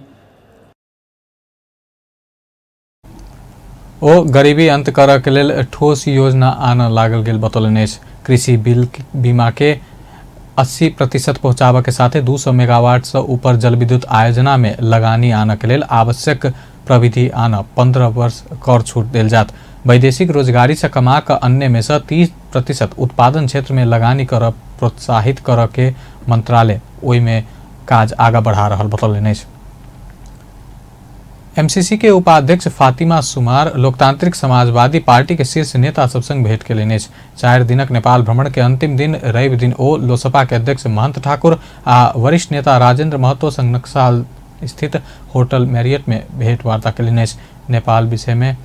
ओ गरीबी अंत करऽ के लेल ठोस योजना आनऽ लागल गेल बतौलनि अछि। कृषि बिल बीमा के 80% पहुँचाबऽ के साथे 200 मेगावाट से ऊपर जलविद्युत आयोजना में लगानी आनऽ के लेल आवश्यक प्रविधि आनऽ 15 वर्ष कर छूट देल जात। वैदेशिक रोजगारी से कमा कऽ अन्य में से 30% उत्पादन क्षेत्र में लगानी करऽ प्रोत्साहित करऽ के मंत्रालय ओहिमे काज आगा बढ़ा रहल बतौलनि अछि। एमसीसी के उपाध्यक्ष फातिमा सुमार लोकतांत्रिक समाजवादी पार्टी के शीर्ष नेता सब संग भेंट केलनि अछि। 4 दिनक नेपाल भ्रमण के अंतिम दिन रवि दिन ओ लोसपा के अध्यक्ष महंत ठाकुर आ वरिष्ठ नेता राजेंद्र महतो संग नक्साल स्थित होटल मैरियट में भेंटवार्ता केलनि अछि। नेपाल विषय में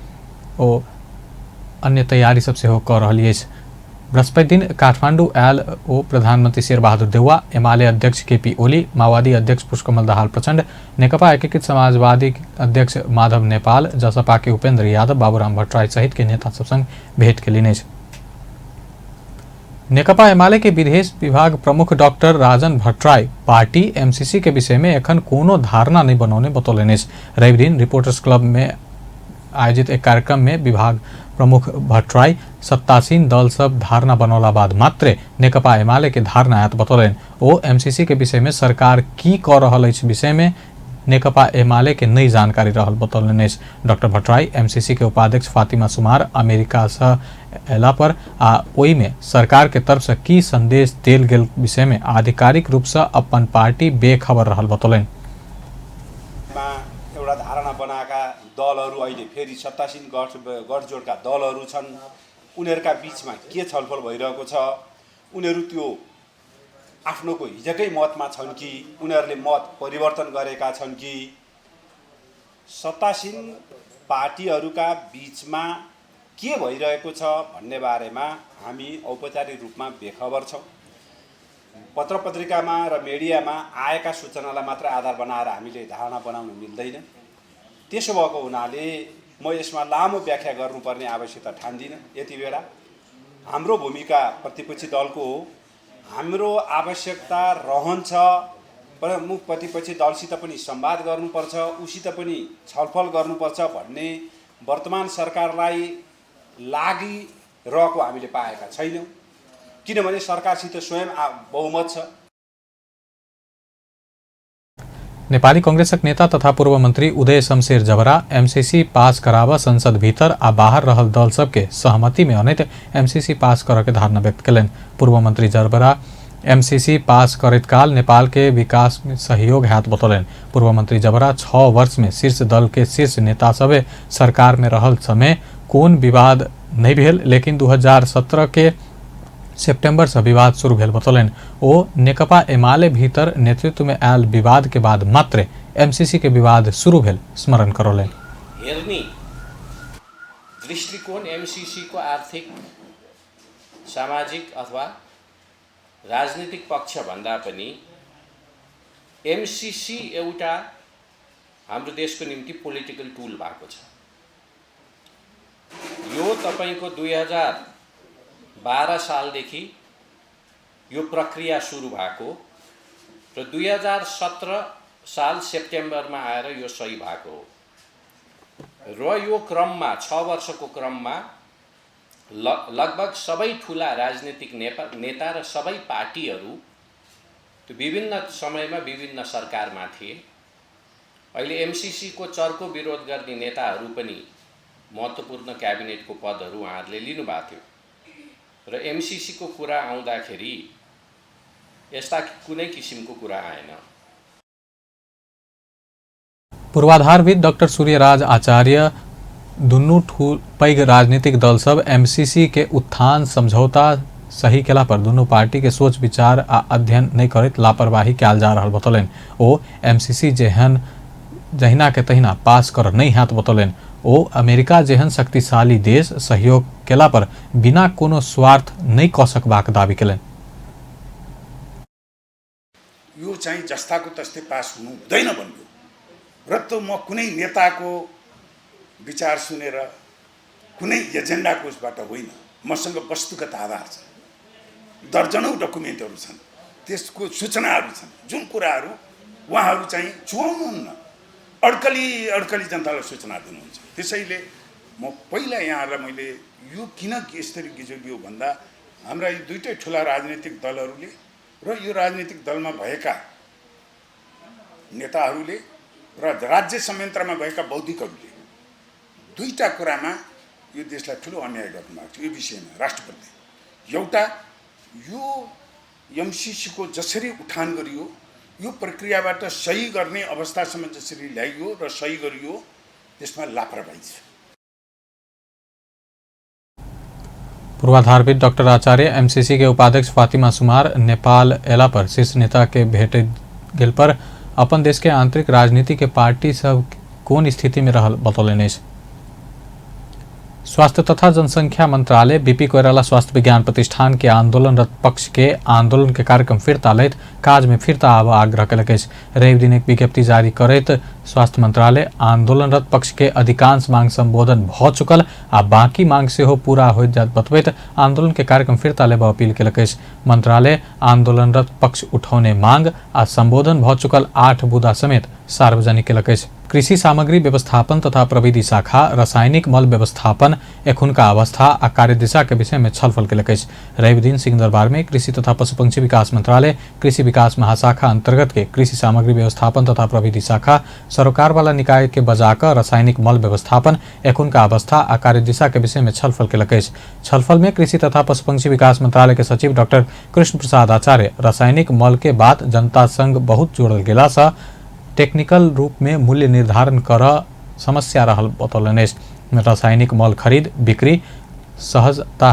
ओ अन्य तैयारी सब सेहो कऽ रहल अछि। बृहस्पति दिन काठमांडू आयल ओ प्रधानमंत्री शेरबहादुर देउवा, एमाले अध्यक्ष केपी ओली, माओवादी अध्यक्ष पुष्पकमल दाहाल प्रचंड, नेकपा एकीकृत समाजवादी अध्यक्ष माधव नेपाल, जसपा के उपेंद्र यादव, बाबूराम भट्टराई सहित के नेता सब संग भेंट केलनि अछि। नेकपा एमाले के विदेश विभाग प्रमुख डॉक्टर राजन भट्टराई पार्टी एमसीसी के विषय में एखन कोनो धारणा नहीं बनौने बतौलनि अछि। रवि दिन रिपोर्टर्स क्लब में आयोजित एक कार्यक्रम में विभाग प्रमुख भट्टराई सत्तासीन दल सब धारणा बनौला बाद मात्रे नेकपा एमाले के धारणा आयत बतौलनि। ओ एमसीसी के विषय में सरकार की कऽ रहल अछि विषय में नेकपा एमाले के नई जानकारी रहल बतौलनि अछि। डॉक्टर भट्टराई एमसीसी के उपाध्यक्ष फातिमा सुमार अमेरिका से अयला पर आ ओहिमे सरकार के तरफ से की संदेश देल गेल विषय में आधिकारिक रूप से अपन पार्टी बेखबर रहल बतौलनि। एउटा धारणा बनाएका दलहरू अहिले फेरि सत्तासीन गठजोडका दलहरू छन्, उनीहरूका बिचमा के छलफल भइरहेको छ, उनीहरू त्यो आफ्नोको हिजोकै मतमा छन् कि उनीहरूले मत परिवर्तन गरेका छन् कि, सत्तासीन पार्टीहरूका बिचमा के भइरहेको छ भन्ने बारेमा हामी औपचारिक रूपमा बेखबर छौँ। पत्र पत्रिकामा र मिडियामा आएका सूचनालाई मात्र आधार बनाएर हामीले धारणा बनाउन मिल्दैन। त्यसो भएको हुनाले म यसमा लामो व्याख्या गर्नुपर्ने आवश्यकता ठान्दिनँ। यति बेला हाम्रो भूमिका प्रतिपक्षी दलको हो, हाम्रो आवश्यकता रहन्छ प्रमुख प्रतिपक्षी दलसित पनि संवाद गर्नुपर्छ, उसित पनि छलफल गर्नुपर्छ भन्ने वर्तमान सरकारलाई लागिरहेको हामीले पाएका छैनौँ, किनभने सरकारसित स्वयं बहुमत छ। नेपाली कांग्रेसक नेता तथा पूर्व मंत्री उदय शमशेर जबरा एमसीसी पास कराबऽ संसद भीतर आ बाहर रहल दल सबके सहमति में अनैत एमसीसी पास करऽ के धारणा व्यक्त केलनि। पूर्व मंत्री जबरा एमसीसी पास करैत काल नेपाल के विकास में सहयोग हैत बतौलनि। पूर्व मंत्री जबरा 6 वर्ष में शीर्ष दल के शीर्ष नेता सब सरकार में रहल समय कोन विवाद नहीं भेल, लेकिन 2017 के सितंबर से विवाद शुरू भेल बतौलनि। ओ नेकपा एमाले भीतर नेतृत्व में आयल विवाद के बाद मात्र एमसीसी के विवाद शुरू भेल स्मरण करौलनि। हेर्ने दृष्टिकोण एमसीसी को आर्थिक, सामाजिक अथवा राजनीतिक पक्ष भन्दा पनि एमसीसी एउटा हाम्रो देशको निम्ति पोलिटिकल टुल भएको छ। यो तपाईको 2012 सालदेखि यो प्रक्रिया सुरु भएको र 2017 साल सेप्टेम्बरमा आएर यो सही भएको हो र यो क्रममा 6 वर्षको क्रममा लगभग सबै ठुला राजनीतिक नेता र सबै पार्टीहरू त्यो विभिन्न समयमा विभिन्न सरकारमा थिए। अहिले एमसीसी को चर्को विरोध गर्ने नेताहरू पनि महत्त्वपूर्ण क्याबिनेटको पदहरू उहाँहरूले लिनुभएको थियो। र एमसीसी को कुरा आउँदाखेरि यस्ता कुनै किसिमको कुरा आएन। पूर्वाधारविद डाक्टर सूर्यराज आचार्य दुनू पैघ राजनीतिक दल सब एमसीसी के उत्थान समझौता सही केला पर दुनू पार्टी के सोच विचार आ अध्ययन नहि करैत लापरवाही कयल जा रहल बतौलनि। ओ एमसीसी जेहन जहिना के तहिना पास कर नहि हैत बतौलनि। ओ अमेरिका जेहन शक्तिशाली देश सहयोग केला पर बिना कोनो स्वार्थ नहि कऽ सकबाक दावी केलनि। यो चाहिँ जस्ताको तस्तै पास हुनु हुँदैन भन्नु र त म कुनै नेताको विचार सुनेर कुनै एजेन्डाको उसबाट होइन, मसँग वस्तुगत आधार छ, दर्जनौँ डकुमेन्टहरू छन्, त्यसको सूचनाहरू छन्, जुन कुराहरू उहाँहरू चाहिँ छुवाउनुहुन्न, अड्कली अड्कली जनतालाई सूचना दिनुहुन्छ। त्यसैले म पहिला यहाँहरूलाई मैले यो किन यसरी गिजोलियो भन्दा हाम्रा यी दुईटै ठुला राजनीतिक दलहरूले र यो राजनीतिक दलमा भएका नेताहरूले र राज्य संयन्त्रमा भएका बौद्धिकहरूले दुईटा कुरामा यो देशलाई ठुलो अन्याय गर्नुभएको छ। यो विषयमा राष्ट्रप्रति एउटा यो एमसीसीको जसरी उठान गरियो, यो प्रक्रियाबाट सही गर्ने अवस्थासम्म जसरी ल्याइयो र सही गरियो त्यसमा लापरवाही छ। पूर्वाधारविद डॉक्टर आचार्य एमसीसी के उपाध्यक्ष फातिमा सुमार नेपाल एला पर शीर्ष नेता के भेट गेल पर अपन देश के आंतरिक राजनीति के पार्टी सब कोन स्थिति में रहल बतौलनि अछि। स्वास्थ्य तथा जनसंख्या मंत्रालय बीपी कोइराला स्वास्थ्य विज्ञान प्रतिष्ठान के आंदोलनरत पक्ष के आंदोलन के कार्यक्रम फिर्ता लैत काज में फिर्ता आबऽ आग्रह केलक अछि। रवि दिन एक विज्ञप्ति जारी करैत स्वास्थ्य मंत्रालय आंदोलनरत पक्ष के अधिकांश मांग संबोधन भऽ चुकल आ बाकी मांग सेहो पूरा होइत जायत बतबैत आंदोलन के कार्यक्रम फिर्ता लेबऽ अपील केलक अछि। मंत्रालय आंदोलनरत पक्ष उठौने मांग आ संबोधन भऽ चुकल 8 बुदा समेत सार्वजनिक केलक अछि। कृषि सामग्री व्यवस्थापन तथा प्रविधि शाखा रासायनिक मल व्यवस्थापन एखुनका अवस्था आ कार्यदिशा के विषय में छलफल केलक अछि। रवि दिन सिंहदरबार में कृषि तथा पशुपक्षी विकास मंत्रालय कृषि विकास महाशाखा अंतर्गत के कृषि सामग्री व्यवस्थापन तथा प्रविधि शाखा सरोकार वाला निकाय के बजाकऽ रासायनिक मल व्यवस्थापन एखुनका अवस्था आ कार्यदिशा के विषय में छलफल केलक अछि। छलफल में कृषि तथा पशुपक्षी विकास मंत्रालय के सचिव डॉक्टर कृष्ण प्रसाद आचार्य रासायनिक मल के बात जनता संग बहुत जोड़ल गेला सँ टेक्निकल रूप में मूल्य निर्धारण कर समस्या रहल बतौलनि अछि। रासायनिक मल खरीद बिक्री सहजता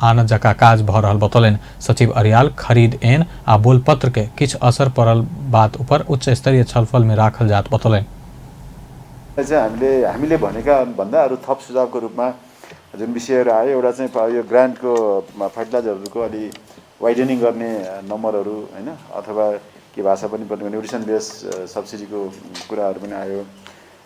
आन जका काज भऽ रहल बतौलनि। सचिव अरियाल खरीद एन आ बोलपत्र के किछु असर पड़ल बात ऊपर उच्च स्तरीय छलफल में राखल जात बतौलनि। चाहिँ हामीले भनेका भन्दा अरू थप सुझावको रूपमा जुन विषयहरू आयो, एउटा चाहिँ यो ग्रान्टको फर्टिलाइजरहरूको अलि वाइडनिङ गर्ने नम्बरहरू होइन, अथवा के भाषा पनि पर्ने न्युट्रिसन बेस सब्सिडीको कुराहरू पनि आयो।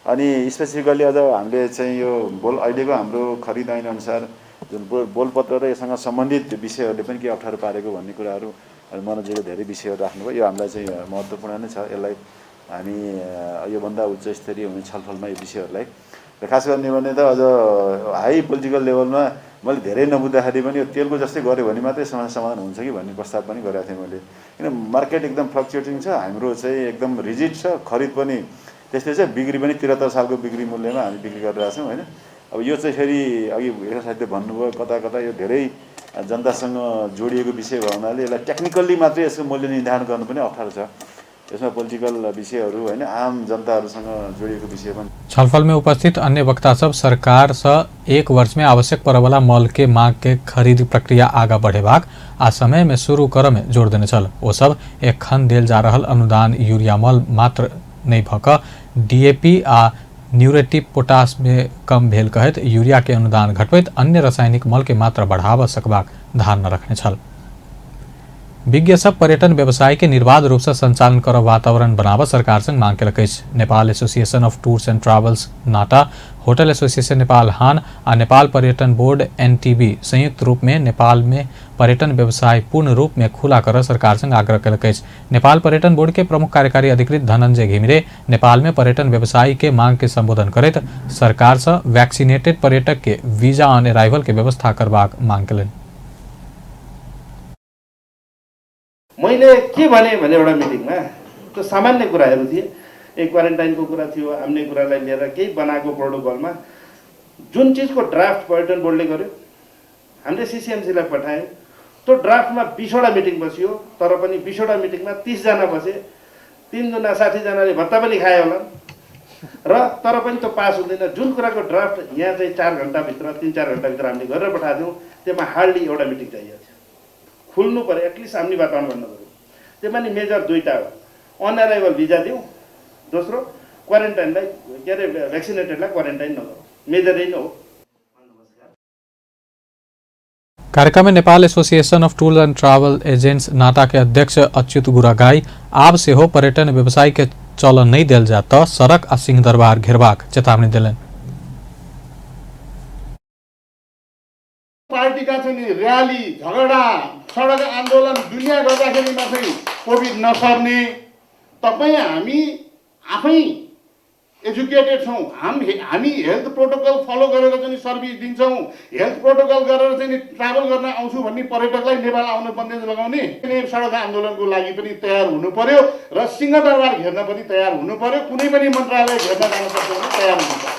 अनि स्पेसिफिकली अझ हामीले चाहिँ यो बोल अहिलेको हाम्रो खरिद ऐनअनुसार जुन बोलपत्र र यससँग सम्बन्धित विषयहरूले पनि के अप्ठ्यारो पारेको भन्ने कुराहरू मनोजीले धेरै विषयहरू राख्नुभयो। यो हामीलाई चाहिँ महत्त्वपूर्ण नै छ। यसलाई हामी योभन्दा उच्च स्तरीय हुने छलफलमा यो विषयहरूलाई र खास गर्ने भने त अझ हाई पोलिटिकल लेभलमा मैले धेरै नबुझ्दाखेरि पनि यो तेलको जस्तै गऱ्यो भने मात्रै समस्या समाधान हुन्छ कि भन्ने प्रस्ताव पनि गरेको थिएँ मैले। किन मार्केट एकदम फ्लक्चुएटिङ छ, हाम्रो चाहिँ एकदम रिजिड छ, खरिद पनि त्यस्तै छ, बिक्री पनि 73 सालको बिक्री मूल्यमा हामी बिक्री गरिरहेको छौँ होइन। अब यो चाहिँ फेरि अघि एउटा साथीले भन्नुभयो कता कता यो धेरै जनतासँग जोडिएको विषय भयो हुनाले यसलाई टेक्निकल्ली मात्रै यसको मूल्य निर्धारण गर्नु पनि अप्ठ्यारो छ। यसमा पोलिटिकल विषयहरू होइन, आम जनताहरूसँग जोडिएको विषय पनि। छलफल में उपस्थित अन्य वक्ता सब सरकार से 1 वर्ष में आवश्यक परवाला मल के मांग के खरीद प्रक्रिया आगा बढ़ेबाक आ समय में शुरू कर में जोर देने छल। ओ सब एखन देल जा रहल अनुदान यूरिया मल मात्र नहीं भऽ डीएपी आ न्यूरेटिव पोटास में कम भेल कहैत यूरिया के अनुदान घटबैत अन्य रासायनिक मल के मात्रा बढ़ावा सकबाक धारणा रखने छल। विज्ञ सब पर्यटन व्यवसाय के निर्बाध रूप से संचालन कर वातावरण बनाव सरकार संग मांग केलक अछि। Nepal association of tours and travels NATA, hotel association Nepal हान आ नेपाल पर्यटन बोर्ड एनटीबी संयुक्त रूप में नेपाल में पर्यटन व्यवसाय पूर्ण रूप में खुला कर सरकार संग आग्रह केलक अछि। नेपाल पर्यटन बोर्ड के प्रमुख कार्यकारी अधिकृत धनंजय घिमिरे नेपाल में पर्यटन व्यवसायी के मांग के संबोधन करैत सरकार से वैक्सीनेटेड पर्यटक के वीजा ऑन अराइवल के व्यवस्था करबाक मांग केलनि। मैले के भने भने एउटा मिटिङमा त्यो सामान्य कुराहरू थिए, एक क्वारेन्टाइनको कुरा थियो, अन्य कुरालाई लिएर केही बनाएको प्रोटोकलमा जुन चिजको ड्राफ्ट पर्यटन बोर्डले गर्यो, हामीले सिसिएमसीलाई पठायौँ। त्यो ड्राफ्टमा 20वटा मिटिङ बसियो, तर पनि 20वटा मिटिङमा 30जना बसे, 3 दुना 60जनाले भत्ता पनि खायो होला र तर पनि त्यो पास हुँदैन। जुन कुराको ड्राफ्ट यहाँ चाहिँ 4 घन्टाभित्र 3-4 घन्टाभित्र हामीले गरेर पठाएको थियौँ, त्यसमा हार्डली एउटा मिटिङ चाहिएको थियो। खुल्नु पऱ्यो, एटलिस्ट आम्नी वातावरण भन्नु पऱ्यो। त्यसमा नि मेजर दुईवटा हो, अनएराइभल भिजा दिउँ, दोस्रो क्वारेन्टाइनलाई के अरे भ्याक्सिनेटेडलाई क्वारेन्टाइन नगरौँ, मेजरै नै हो। कार्यक्रम में Nepal association of tour and travel agents NATA के अध्यक्ष अच्युत गुरागाई आब सेहो पर्यटन व्यवसाय के चलन नहीं देल जाय त सड़क आ सिंहदरबार घेरबाक चेतावनी देलनि। पार्टीका चाहिँ र्याली, झगडा, सडक आन्दोलन दुनियाँ गर्दाखेरिमा चाहिँ कोभिड नसर्ने, तपाईँ हामी आफै एजुकेटेड छौँ, हामी हेल्थ प्रोटोकल फलो गरेर चाहिँ सर्भिस दिन्छौँ, हेल्थ प्रोटोकल गरेर चाहिँ ट्राभल गर्न आउँछु भन्ने पर्यटकलाई नेपाल आउन बन्देज लगाउने सडक आन्दोलनको लागि पनि तयार हुनु पर्यो र सिंहदरबार घेर्न पनि तयार हुनु पर्यो, कुनै पनि मन्त्रालय घेर्न जानुपर्छ भने तयार हुनु पर्यो।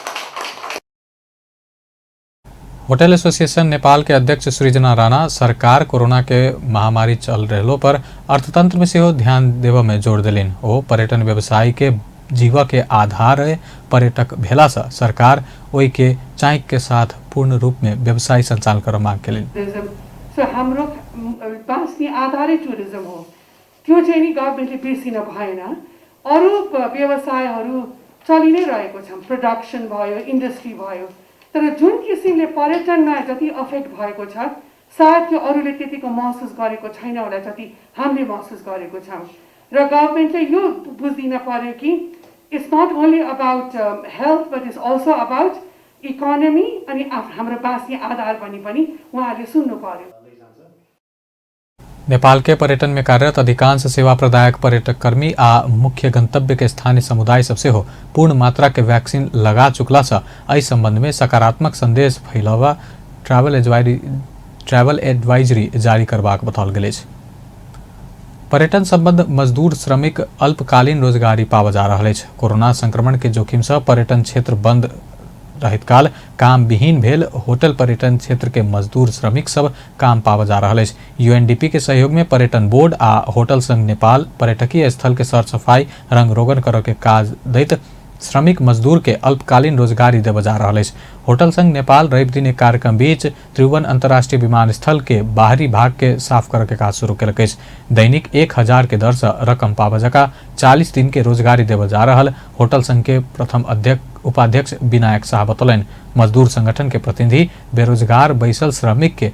होटल एसोसिएशन नेपाल के अध्यक्ष सृजना राणा सरकार कोरोना के महामारी चल रहलो पर अर्थतंत्र में सेहो ध्यान देव में जोर देलनि। ओ पर्यटन व्यवसाय के जीवा के आधार पर्यटक भेला से सरकार ओहि के चाँकि के साथ पूर्ण रूप में व्यवसाय संचालन कर मांग केलनि। सो हाम्रो बाँच्ने आधारै टुरिज्म हो, त्यो चाहिँ नि गभर्मेन्टले बिर्सिन भएन। अरू व्यवसायहरू चलि नै रहेको छ, प्रोडक्सन भयो, इन्डस्ट्री भयो, तर जुन किसिमले पर्यटनमा जति अफेक्ट भएको छ सायद त्यो अरूले त्यतिको महसुस गरेको छैन होला जति हामीले महसुस गरेको छौँ। र गभर्मेन्टले यो बुझिदिन पर्यो कि it's not only about health but it's also about economy अनि हाम्रो बाँच्ने आधार भनी पनि उहाँहरूले सुन्नु पर्यो। नेपाल के पर्यटन में कार्यरत अधिकांश सेवा प्रदायक पर्यटक कर्मी आ मुख्य गंतव्य के स्थानीय समुदाय सबसे हो पूर्ण मात्रा के वैक्सीन लगा चुकला से एहि संबंध में सकारात्मक संदेश फैलावा ट्रैवल एडवाइजरी जारी करबाक बताओल गेल अछि। पर्यटन संबंध मजदूर श्रमिक अल्पकालीन रोजगारी पाबऽ जा रहल अछि। कोरोना संक्रमण के जोखिम से पर्यटन क्षेत्र बंद रहैत काल काम विहीन भेल होटल पर्यटन क्षेत्र के मजदूर श्रमिक सब काम पाबऽ जा रहल अछि। यूएनडीपी के सहयोग में पर्यटन बोर्ड आ होटल संघ नेपाल पर्यटकीय स्थल के सरसफाई रंग रोगन करऽ के काज दैत श्रमिक मजदूर के अल्पकालीन रोजगारी देबऽ जा रहल अछि। होटल संघ नेपाल रवि दिन एक कार्यक्रम बीच त्रिभुवन अंतर्राष्ट्रीय विमानस्थल के बाहरी भाग के साफ करऽ के काज शुरू केलक अछि। दैनिक 1000 के दर से रकम पाबऽ जकाँ 40 दिन के रोजगारी देबऽ जा रहल होटल संघ के प्रथम उपाध्यक्ष विनायक शाह बतौलनि। मजदूर संगठन के प्रतिनिधि बेरोजगार बैसल श्रमिक के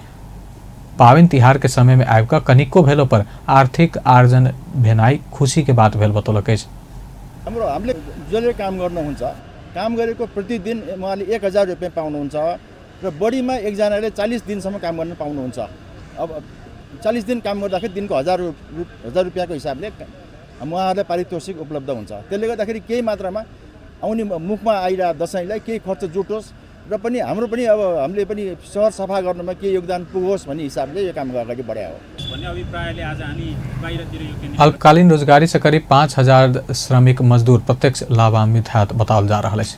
पावनि तिहार के समय में आबि कऽ कनिको भेलो पर आर्थिक आर्जन भेनाइ खुशी के बात भेल बतौलक अछि। हाम्रो हामीले जसले काम गर्नुहुन्छ, काम गरेको प्रतिदिन उहाँले 1000 रुपियाँ पाउनुहुन्छ र बढीमा एकजनाले 40 दिनसम्म काम गर्न पाउनुहुन्छ। अब 40 दिन काम गर्दाखेरि दिनको 1000 रुपियाँको हिसाबले उहाँहरूलाई पारितोषिक उपलब्ध हुन्छ। त्यसले गर्दाखेरि केही मात्रामा आउने मुखमा आइरहेको दसैँलाई केही खर्च जुटोस् र पनि हाम्रो पनि अब हामीले पनि सहर सफा गर्नमा केही योगदान पुगोस् भन्ने हिसाबले यो काम अगाडि बढायो हो। अल्पकालीन रोजगारी से करीब 5000 श्रमिक मजदूर प्रत्यक्ष लाभान्वित हैत बताओल जा रहल अछि।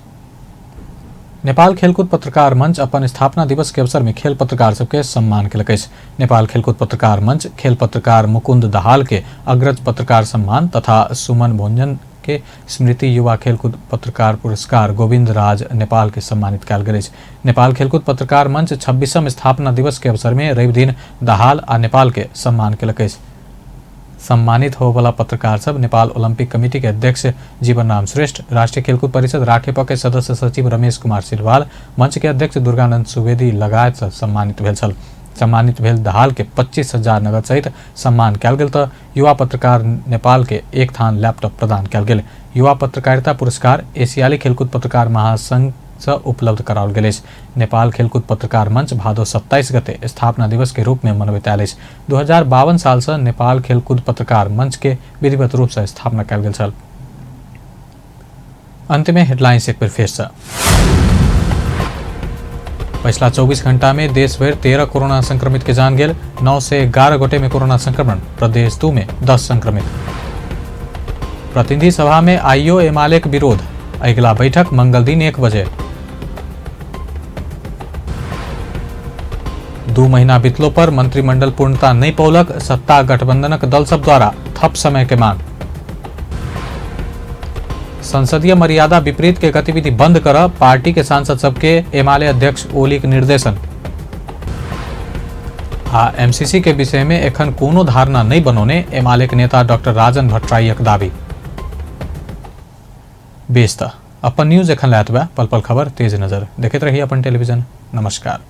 नेपाल खेलकूद पत्रकार मंच अपन स्थापना दिवस के अवसर में खेल पत्रकार सबके सम्मान केलक अछि। नेपाल खेलकूद पत्रकार मंच खेल पत्रकार मुकुंद दहाल के अग्रज पत्रकार सम्मान तथा सुमन भोजन के स्मृति युवा खेलकूद पत्रकार पुरस्कार गोविंद राज नेपाल के सम्मानित कयल गेल अछि। नेपाल खेलकूद पत्रकार मंच 26म स्थापना दिवस के अवसर में रवि दिन दहाल आ नेपाल के सम्मान केलक अछि। सम्मानित होवला पत्रकार सब नेपाल ओलंपिक कमेटी के अध्यक्ष जीवनराम श्रेष्ठ, राष्ट्रीय खेलकूद परिषद राखेपा के सदस्य सचिव रमेश कुमार सिलवाल, मंच के अध्यक्ष दुर्गानंद सुवेदी लगायत सम्मानित भेल छल। सम्मानित भेल दहाल के 25,000 नगद सहित सम्मान कयल गेल त युवा पत्रकार नेपाल के एक थान लैपटॉप प्रदान कयल गेल। युवा पत्रकारिता पुरस्कार एशियाली खेलकूद पत्रकार महासंघ से उपलब्ध कराओल गेल अछि। नेपाल खेलकूद पत्रकार मंच भादो 27 गते स्थापना दिवस के रूप में मनबैत आयल अछि। 2052 साल से नेपाल खेलकूद पत्रकार मंच के विधिवत रूप से स्थापना कयल गेल छल। अंत में हेडलाइंस एक बेर फेर से। पिछला 24 घंटा में देश भर 13 कोरोना संक्रमित के जान गेल, 9 से 11 गोटे में कोरोना संक्रमण, प्रदेश 2 में 10 संक्रमित। प्रतिनिधि सभा में आईओ एमाले के विरोध, अगिला बैठक मंगल दिन 1 बजे। 2 महीना बितलो पर मंत्रिमंडल पूर्णता नहीं पौलक, सत्ता गठबंधनक दल सब द्वारा थप समय के मांग। संसदीय मर्यादा विपरीत के गतिविधि बंद कर पार्टी के सांसद सबके एमाले अध्यक्ष ओली के निर्देशन। आ एमसीसी के विषय में एखन कोनो धारणा नहीं बनौने एमाले के नेता डॉक्टर राजन भट्टराईक दावी। बेस त अपन न्यूज एखन लए पल पल खबर तेज नजर देखैत रही अपन टेलीविजन। नमस्कार।